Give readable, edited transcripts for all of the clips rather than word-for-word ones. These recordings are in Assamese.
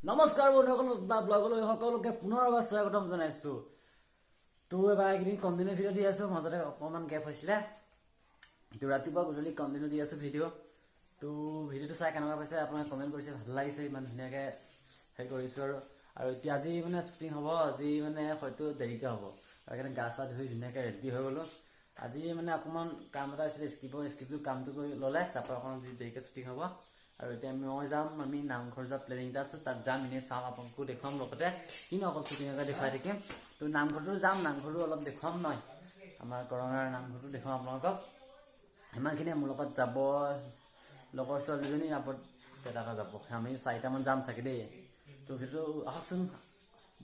নমস্কাৰ বন্ধুসকল, নতুন ব্লগলৈ সকলোকে পুনৰ এবাৰ স্বাগতম জনাইছোঁ। তো এবাৰ এইকেইদিন কণ্টিনিউ ভিডিঅ' দি আছোঁ, মাজতে অকণমান গেপ হৈছিলে। তো ৰাতিপুৱা গধূলি কণ্টিনিউ দি আছোঁ ভিডিঅ'। তো ভিডিঅ'টো চাই কেনেকুৱা পাইছে আপোনালোকে কমেণ্ট কৰিছে, ভাল লাগিছে, ইমান ধুনীয়াকৈ হেৰি কৰিছোঁ। আৰু আৰু এতিয়া আজি মানে শ্বুটিং হ'ব, আজি মানে হয়তো দেৰিকৈ হ'ব, সেইকাৰণে গা চা ধুই ধুনীয়াকৈ ৰেডি হৈ গ'লোঁ। আজি মানে অকণমান কাম এটা আছিলে, স্কিপটো কামটো কৰি ল'লে, তাৰপৰা অকণমান দেৰিকৈ শ্বুটিং হ'ব। আৰু এতিয়া মই যাম, আমি নামঘৰ যোৱা প্লেনিং এটা আছোঁ, তাত যাম, এনেই চাম, আপোনালোকো দেখুৱাম লগতে, কিনো অকল শ্বুটিঙকে দেখুৱাই থাকিম। তো নামঘৰটো যাম, নামঘৰটো অলপ দেখুৱাম নহয়, আমাৰ কৰঙাৰ নামঘৰটো দেখুৱাম আপোনালোকক। সিমানখিনিয়ে মোৰ লগত যাব লগৰ ছোৱালীজনী, আপত দাদাকে যাব, আমি চাৰিটামান যাম চাগে দেই। তো ভিডিঅ'টো আহকচোন,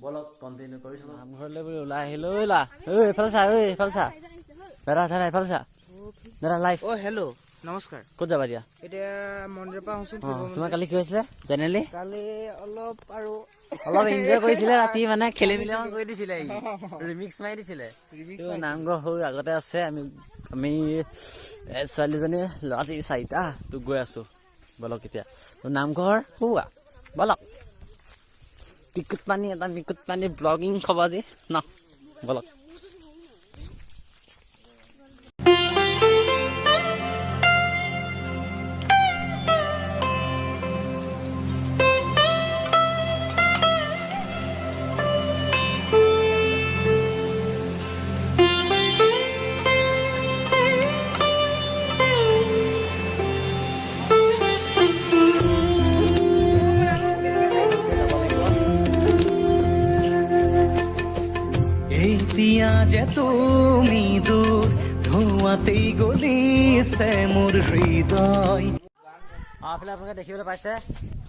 ব'লক কণ্টিনিউ কৰি থাকোঁ। নামঘৰলৈ বুলি ওলাই আহিলোঁ। লা ঐ, এইফালে চা, ঐ এইফালে চা, দাদা দাদা এইফালে চা দাদা, লাইভ। অ' হেল্ল' নমস্কাৰ। ক'ত যাবা এতিয়া? এতিয়া মন্দিৰৰ পৰা আহোঁচোন। অঁ, তোমাৰ কালি কি হৈছিলে জেনেৰেলি? কালি অলপ আৰু অলপ এনজয় কৰিছিলে, ৰাতি মানে খেলি মেলি অকণ কৰি দিছিলে, ৰিমিক্স মাৰি দিছিলে। নামঘৰ হৈ আগতে আছে, আমি আমি ছোৱালীজনী ল'ৰাটি চাৰিটা তো গৈ আছো। ব'লক এতিয়া নামঘৰ হোৱা, ব'লক। টিকুট পানী এটা মিকুট পানী ব্লগিং খবৰ আজি ন, ব'লক। এতিয়া যে তুমি দূৰ ধোঁৱাতেই গলিছে মোৰ হৃদয়। এইফালে আপোনালোকে দেখিবলৈ পাইছে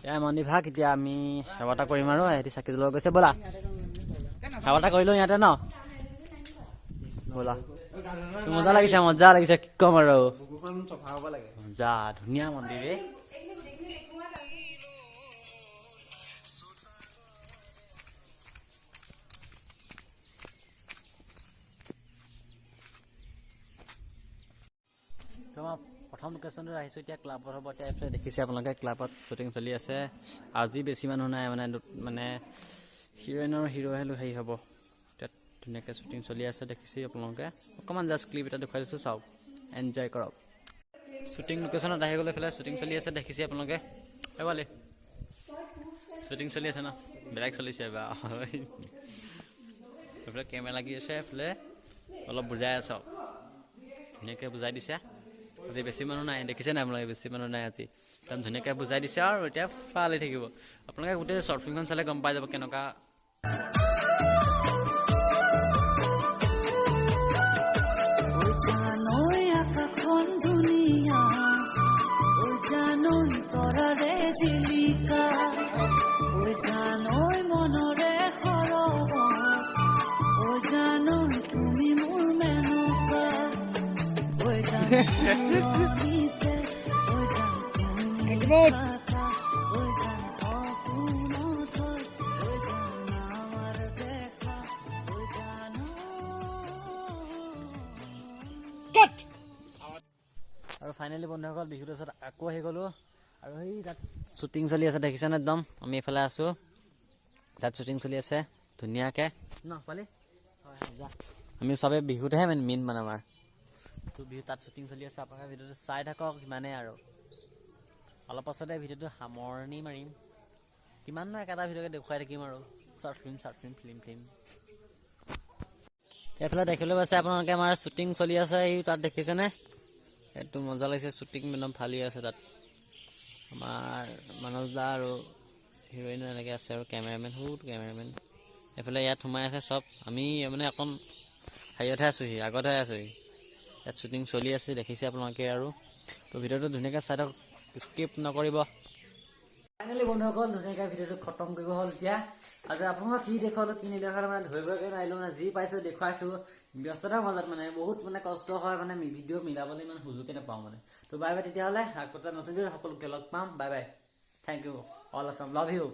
এয়া মন্দিৰভাগ। এতিয়া আমি সেৱা এটা কৰিম আৰু সিহঁতি চাকি জ্বলাব গৈছে। ব'লা সেৱা এটা কৰিলোঁ ইয়াতে ন, ব'লা। মজা লাগিছে, মজা লাগিছে, কি ক'ম আৰু, মজা ধুনীয়া মন্দিৰ। তোমাৰ প্ৰথম লোকেশ্যনটো আহিছোঁ এতিয়া ক্লাবত হ'ব। এতিয়া এইফালে দেখিছে আপোনালোকে ক্লাবত শ্বুটিং চলি আছে। আজি বেছি মানুহ নাই, মানে মানে হিৰইন আৰু হিৰ' হেৰি হ'ব। তাত ধুনীয়াকৈ শ্বুটিং চলি আছে, দেখিছে আপোনালোকে। অকণমান জাষ্ট ক্লিপ এটা দেখুৱাই দিছোঁ, চাওক, এনজয় কৰক। শ্বুটিং লোকেশ্যনত আহি গ'লে এইফালে শ্বুটিং চলি আছে, দেখিছে আপোনালোকে। এইফালে শ্বুটিং চলি আছে ন, বেলেগ চলিছে বা। এইফালে কেমেৰা লাগি আছে, এইফালে অলপ বুজাই আছে, ধুনীয়াকৈ বুজাই দিছে। আজি বেছি মানুহ নাই, দেখিছে নাই আপোনালোকে, বেছি মানুহ নাই আজি, একদম ধুনীয়াকৈ বুজাই দিছে। আৰু এতিয়া ফালি থাকিব, আপোনালোকে গোটেই শ্বৰ্ট ফিল্মখন চালে গম পাই যাব কেনেকুৱা। আৰু ফাইনেলি বন্ধুসকল, বিহুৰ ওচৰত আকৌ আহি গ'লোঁ। আৰু সেই তাত শ্বুটিং চলি আছে, দেখিছেনে একদম, আমি এইফালে আছোঁ, তাত শ্বুটিং চলি আছে ধুনীয়াকৈ ন পোৱালি। আমি চবে বিহুতহে মেইন মানে আমাৰ তো বিহু, তাত শ্বুটিং চলি আছে। আপোনালোকে ভিডিঅ'টো চাই থাকক সিমানেই। আৰু অলপ পাছতে ভিডিঅ'টো সামৰণি মাৰিম, কিমাননো একেটা ভিডিঅ'কে দেখুৱাই থাকিম আৰু, short film short film film film. এইফালে দেখিবলৈ পাইছে আপোনালোকে আমাৰ শ্বুটিং চলি আছে, এই তাত দেখিছেনে, এইটো মজা লাগিছে, শ্বুটিং একদম ফালি আছে। তাত আমাৰ মানস দা আৰু হিৰইন এনেকৈ আছে, আৰু কেমেৰামেন, সৰু কেমেৰামেন এইফালে ইয়াত সোমাই আছে চব। আমি মানে অকণ হেৰিয়তহে আছোঁহি, আগতহে আছোঁহি। ইয়াত শ্বুটিং চলি আছে, দেখিছে আপোনালোকে। আৰু তো ভিডিঅ'টো ধুনীয়াকৈ চাই থাকক, স্কিপ নকৰিব। ফাইনেলি বন্ধুসকল, ধুনীয়াকৈ ভিডিঅ'টো খতম কৰিব হ'ল এতিয়া। আজি আপোনালোকক কি দেখুৱালোঁ কি নেদেখালোঁ মানে ধৰিবকে নোৱাৰিলোঁ, মানে যি পাইছোঁ দেখুৱাইছোঁ। ব্যস্ততাৰ মাজত মানে বহুত মানে কষ্ট হয়, মানে ভিডিঅ' মিলাবলৈ ইমান সুযোগে নাপাওঁ মানে। তো বাই বাই, তেতিয়াহ'লে আকৌ এটা নতুন ভিডিঅ'ত সকলোকে লগ পাম। Bye bye, thank you all Assam, love you.